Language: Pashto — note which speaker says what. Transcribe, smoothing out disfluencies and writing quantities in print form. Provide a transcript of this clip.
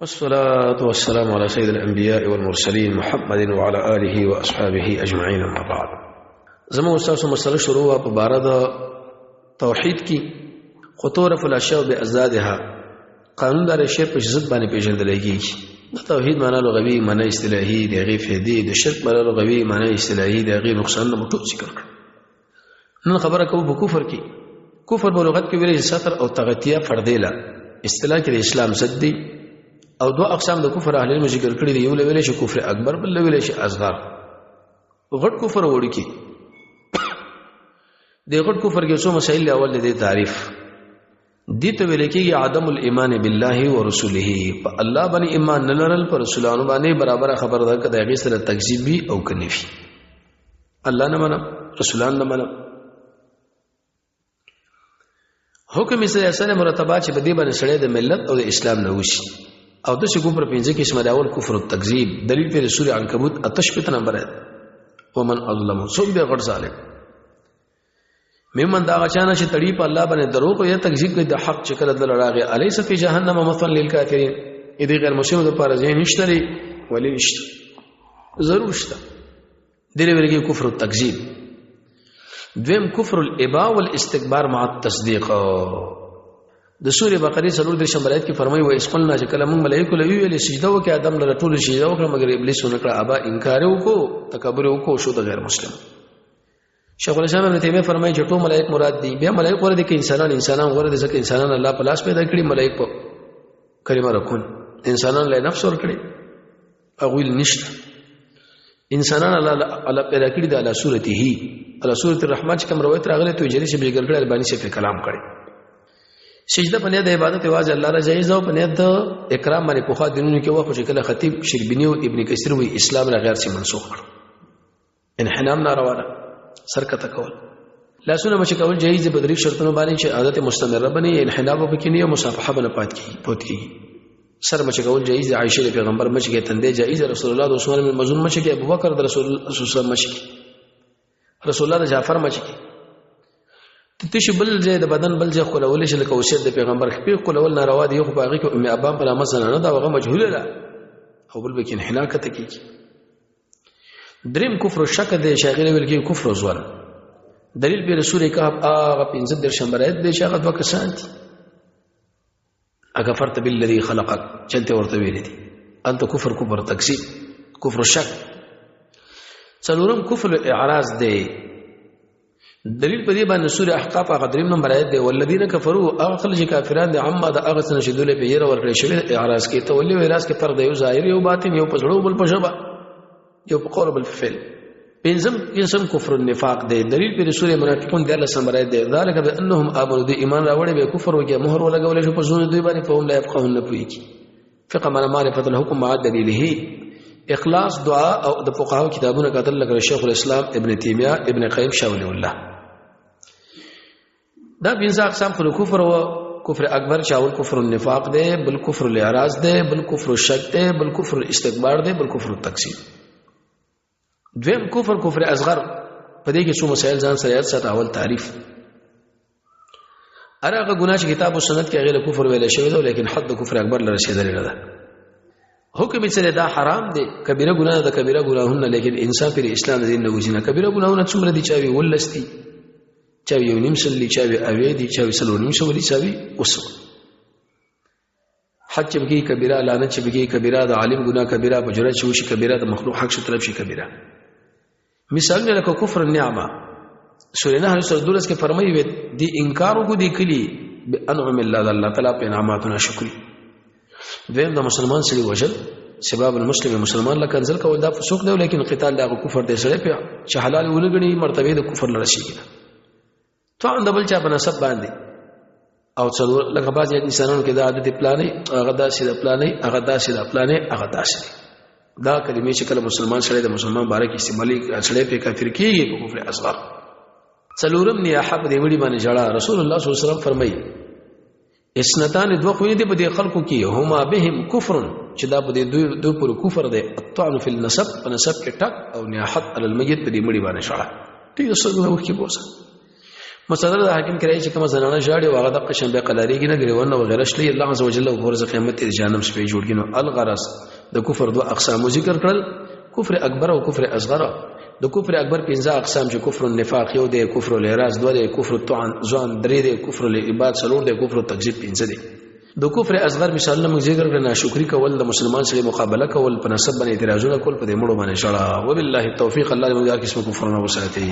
Speaker 1: والصلاة والسلام على سيد الأنبياء والمرسلين محمد وعلى آله وأصحابه أجمعين أما بعد. زمو استاذ مسله شروع په بار د توحید کې خطور الاشیاء بازدادها قانون دار شی په ضد باندې پیژندل کیږي. د توحید معنی لغوي، معنی اصطلاحي، د غي فیدی، د شرک معنی لغوي، معنی اصطلاحي، د غي نقصان نه ټول ذکر کړ. نن خبره کوو په کفر کې. کفر په لغت کې ویل ستر او تغطیه فردیله، اصطلاح کې د اسلام ضد دی. او دوه اقسام د کفر اهل علم ذکر کړی دی، یو لویل شي کفر اکبر، بل لویل شي اصغر. غټ کفر وړي کې د غټ کفر کې څو مسائل. اول د تعریف دي ته ویل کېږي عدم الايمان بالله ورسوله، په الله باندې ایمان نه لرل، پر رسولانو باندې برابر خبر ده کده هغه سره تکذیب وي او کني وي. الله نه منم، رسولان نه منم. حکم یې سره اسنه مرتبه چې په دې باندې سړی د ملت او د اسلام نه وشي. او د څه کفر پنځه قسمه د اول کفر التکذیب، دلیل پر سوره عنکبوت 68 نمبر آیت، ومن اظلم څوک دی غټ ظالم ممن دا غچانه چې تړي په الله باندې دروغ یا تکذیب کوي د حق چې کله دل راغی. الیس فی جهنم مثل للکافرین، دې غیر مسلمانو لپاره ځای نشته دی، ولی نشته، ضرور شته. دې ویل کې کفر التکذیب. دویم کفر الابا والاستکبار مع التصدیق. د سورې بقره څلور د شمبر آیت کې فرمایي و اس قلنا چې کله موږ ملائکه له ویلې سجده وکړه، آدم له ټول سجده وکړه مګر ابلیس ونکړه، ابا انکار وکړو، تکبر وکړو، شو د غیر مسلم. شیخ الاسلام ابن تیمیه فرمایي چې ټول ملائک مراد دي، بیا ملائک غوره دي کې انسانان؟ انسانان غوره دي ځکه انسانان الله په لاس پیدا کړي، ملائک په کلمه رکون، انسانان له نفس ور کړي، هغوی نشته. انسانان الله الله پیدا کړی د علی صورته، علی صورت الرحمن چې کوم روایت راغلی ته جری چې ذکر کړی، البانی سے په کلام کړي. سجده په نیت د عبادت واځ الله را جایز او په نیت د اکرام باندې په خوا دینونو کې وخت چې کله خطیب شربینی او ابن کثیر وی اسلام را غیر سي منسوخ کړ. انحنام ناروا ده، سرکته کول، لاسونه مچ کول جایز په درې شرطونو باندې چې عادت مستمره بني، انحناب پکې نه، مصافحه بنه پات کی پوت کی. سر مچ کول جایز، عائشه پیغمبر مچ کې تندې جایز، رسول الله د عثمان بن مظعون مچ کې، ابوبکر د رسول الله صلی الله علیه وسلم مچ کې، رسول الله د جعفر مچ کې. تش بل ځای د بدن بل ځای خلول شي لکه وصیت د پیغمبر خپل خلول ناروا دی، خو باغی کې ام ابان په نامه زنانه دا هغه مجهوله ده او بل به کې انحنا کته کیږي. دریم کفر شک دی، شاغل ویل کې کفر ځوان، دلیل په سورې کهف هغه 15 در شمبر آیت دی چې هغه دوه کسان دي، اکفرت بالذي خلقك چلته ورته ویل دي، انت کفر، کفر تکذیب، کفر شک. څلورم کفر اعراض دی، دلیل په دې باندې سورې احقاف هغه دریم نمبر آیت دی، والذین کفروا هغه خلک چې کافران دي، عما د هغه څه چې دوی په یره ورکړی شوی اعراض کې. تولي او اعراض کې فرق دی، یو ظاهر یو باطن، یو په زړه بل په ژبه، یو په قول بل په فعل. پنځم قسم کفر النفاق دی، دلیل پر سورې منافقون د الله سمره دی، ذالک بانهم امنوا دی ایمان راوړي به کفر وکي، مهر ولګول شو په زونه دوی باندې، فهم لا يفقهون نه پوي. فقه معنا معرفت الحكم مع دلیله. اخلاص دعا او د فقهاو کتابونه کتل لکه شیخ الاسلام ابن تیمیه، ابن قیم، شاه ولی الله. دا پنځه اقسام خو کفر او کفر اکبر چې اول کفر النفاق دی، بل کفر الاعراض دی، بل کفر الشک دی، بل کفر الاستکبار دی، بل کفر التکذیب. دویم کفر کفر اصغر، په دې کې څو مسائل ځان سره یاد ساته. اول تعریف، هر هغه ګناه چې کتاب او سنت کې غیر کفر ویل شوی دی لیکن حد کفر اکبر لره رسیدلی نه ده، حکم یې سره دا حرام دی، کبیره ګناه ده، کبیره ګناهونه، لیکن انسان پر اسلام دین نه وځي نه. کبیره ګناهونه څومره دي؟ چاوي ولستی، چاوي یو نیم سل دي، چاوي اوې دي، چاوي سلو نیم سل دي، چاوي وسو. حج چې بګي کبیره، لعنت چې بګي کبیره، د عالم ګناه کبیره، په جرأت چې وشي کبیره، د مخلوق حق شي طرف شي کبیره. مثالونه لکه کفر النعمه، سورې نحل سورې 12 کې فرمایي وي دی انکار وکړو دی کلی بانعم الله، د الله تعالی په انعاماتو ناشکری. دویم د مسلمان سړي وژل، سباب المسلم مسلمان لکه انزل کول دا فسوق دی، لیکن قتال دا کفر دی، سړی په چې حلال ونګني مرتبه د کفر لرسیږي. طعن د بل چا په نسب باندې او څلور لکه بعضې انسانانو کې دا عادت پلانې هغه داسې د پلانې هغه داسې د پلانې هغه داسې، دا کلمې چې کله مسلمان سړی د مسلمان باره کې استعمالي سړی پرې کافر کېږي په کفر اصغر. څلورم نیاحه، په دې وړي باندې ژړا. رسول الله صلی الله علیه وسلم فرمایي اسنتان دوه خوینې دي په دې خلکو کې، هما بهم کفر، چې دا په دې دوی دوی پر کفر دی، الطعن فی النسب، په نسب کې ټک، او نیاحت علی المیت، په دې مړي باندې ژړا. ټیک څه وکي بوسه. مصدر د حاکم کرای چې کومه زنانه ژاړي او هغه د قشن به قلاریږي نه ګریوان او غیره شلی، الله عز وجل او ورځ قیامت د جهنم سپې جوړ کینو. الغرض د کفر دوه اقسام ذکر کړل، کفر اکبر او کفر اصغر. د کفر اکبر پنځه اقسام چې کفر النفاق یو دی، کفر الاعراض دوه دی، کفر الطعن ځان درې دی، کفر العباد څلور دی، کفر التکذیب پنځه دی. د کفر اصغر مثالونه موږ ذکر کړل، ناشکری کول، د مسلمان سره مقابله کول، په نسب باندې اعتراضونه کول، په دې مړو باندې شړا. وبالله التوفیق. الله دې موږ هر قسم کفرونه وساتي.